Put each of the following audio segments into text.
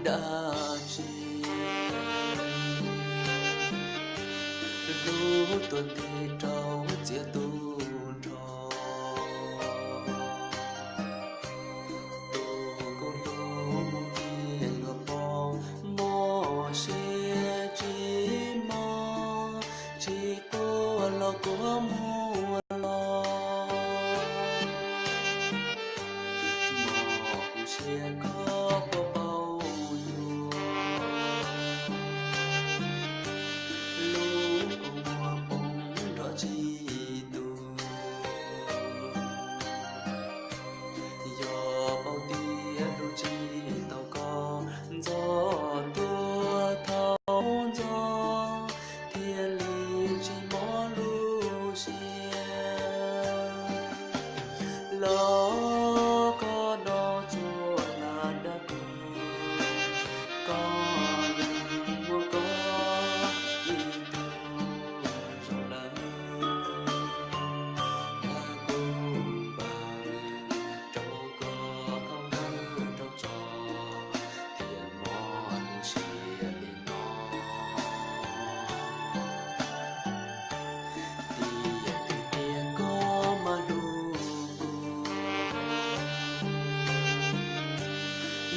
dab tsi, hlub tuag nti rau txiav tu nrho. Tus kuv hlub mus cia luag pom, mob siab tsis mob, tsis quaj los kuv muab los. Mob kuv siab koj puas paub yuav, lub kua muag poob nrov tsis tu. Yog paub tias hlub tsis tau koj, ntxov tuag thaum ntxov thiaj li tsis mob lub siab. Los koj no tsuas lam dag kuv, koj yeej muaj koj ib tug zoo lawm. Dag kuv npawg, rau koj thaub kawg rau tso, thiaj mob lub siab li no. Tiam twg tias koj mas hlub kuv,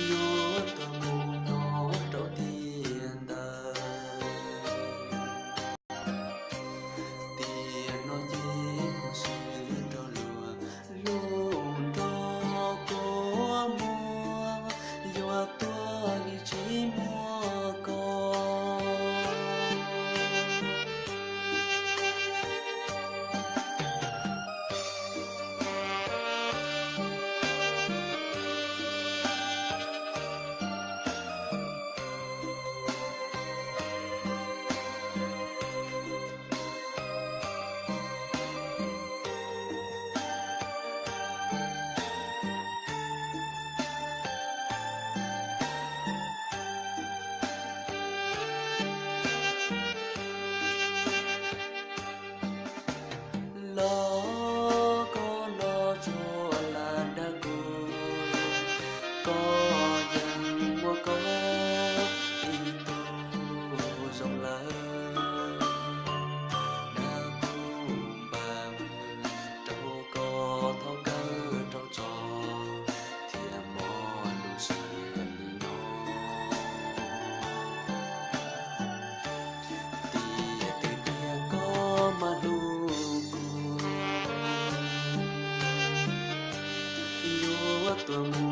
yuav tuag mus nyob rau tiam ntawd. Tiam no ces kuv swb rau luag, hlub nrog kua muag, yuav tuag li tsis muaj koj. Los koj no tsuas lam dag kuv, koj yeej muaj koj ib tug zoo lawm. Dag kuv npawg, rau koj thaub kawg rau tso, thiaj mob lub siab li no. Tiam twg tias koj mas hlub kuv, yuav tuag mus